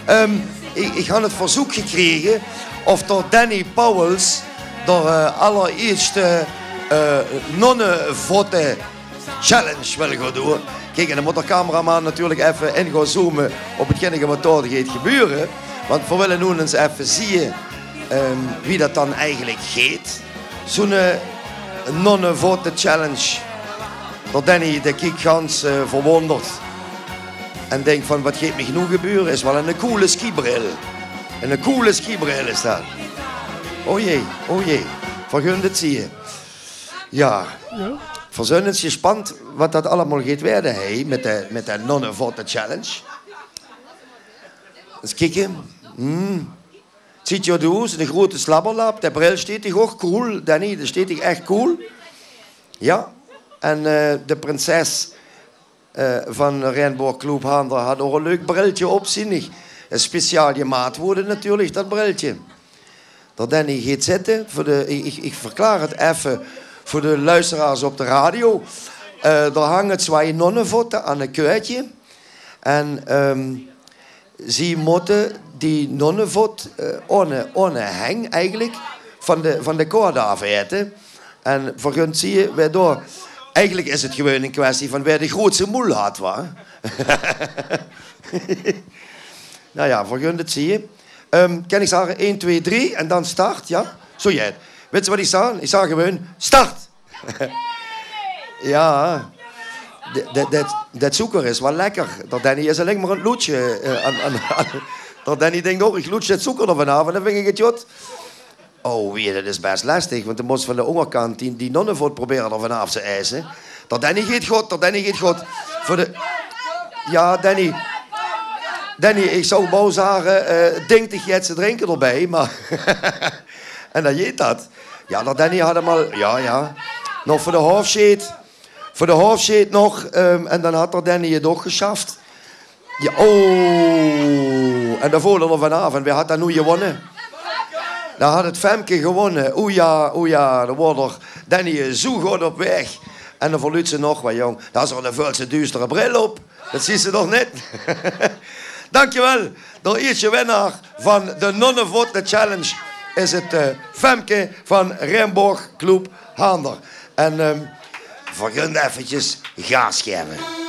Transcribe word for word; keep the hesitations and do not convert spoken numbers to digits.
Ehm, ich, ich han 't verzeuk gekrege of d'r Danny Pauwels d'r, eh, allerierste, eh, nonnevotte-challenge wil gaon doon. Kiek, en dan mót d'r cameraman natuurlik effe in gaon zoome op 't geinige wat dao geit gebeure. Want veer wille noe ins effe zieë, ehm, wie dat dan eigelik geit. Zoe'n, eh, nonnevotte-challenge. D'r Danny, dae kiek gans, eh, verwónderd. En dink van: "Wat geit mich noe gebeure?" Is waal 'ne coole skibril. 'Ne coole skibril is dat. O jee, o jee. Veer gaon 't zieë. Jao. Veer zeen ins gespand wat dat allemaol geit waere, hè, mit de, mit de nonnevotte-challenge. Ins kieke. Hm. Ziet d'r oet es 'ne groeate slabberlap. De bril steit dich ouch cool, Danny. Dae steit dich ech cool. Jao. En, eh, de prinses, eh, van Rainbow Club Haander hat ouch e leuk briltje op, zeen ich. Is speciaal gemaat woeëde natuurlik, dat briltje. D'r Danny geit zitte. Veur de, ich, ich, ich verklaar 't effe veur de luisteraars op de radio. Eh, d'r hange tswai nonnevotte aan e keurtje. En, ehm, zie mótte die nonnevot, eh, ohne, ohne heng eigelik van de, van de koord aaf aete. En veer gaon zieë wae dao. Eigelik is 't gewoon 'n kwestie van wae de groeatste moel hat, wa? Noe jao, veer gaon 't zieë. Ehm, kan ich zage: ein, twee, drie en dan start, jao? Zoe, jao. Wits se wat ich zag? Ich zag gewoon: "Start!" Jao. Det, det, det, det zoeker is waal lekker. D'r Danny is allein mer aan 't loetsje, eh, aan, aan, aan. D'r Danny dink ouch: "Ich loets det zoeker d'r vanaaf en dan ving ich 't good." O jee, det is bès lestig, want de mós van de óngerkant die, die nonnevot probere d'r vanaaf te eise. D'r Danny geit good, d'r Danny geit good. Veur de, jao, Danny. Danny, ich zou bouw zage, eh, dink dich get te drinke d'rbie, mer en dan geit dat. Jao, d'r Danny hat 'm al, jao, jao. Nog veur de haofsjeet. Veur de haofsjeet nog, ehm, en dan hat d'r Danny 't ouch gesjaft. Jao, o. En dao volle d'r vanaaf. En wae hat dan noe gewónne? Dan hat 't Femke gewónne. O jao, o jao, dao woort d'r Danny zoe good op waeg. En dan verluut ze nog wat, jóng. Dao is d'r 'ne väöl te duustere bril op. Dat zuus se toch neet? Dankjewel. D'r ierste winnaar van de Nonnevotte Challenge is 't, eh, Femke van Rainbow Club Haander. En, ehm, veer gaon effekes gaas gaeve.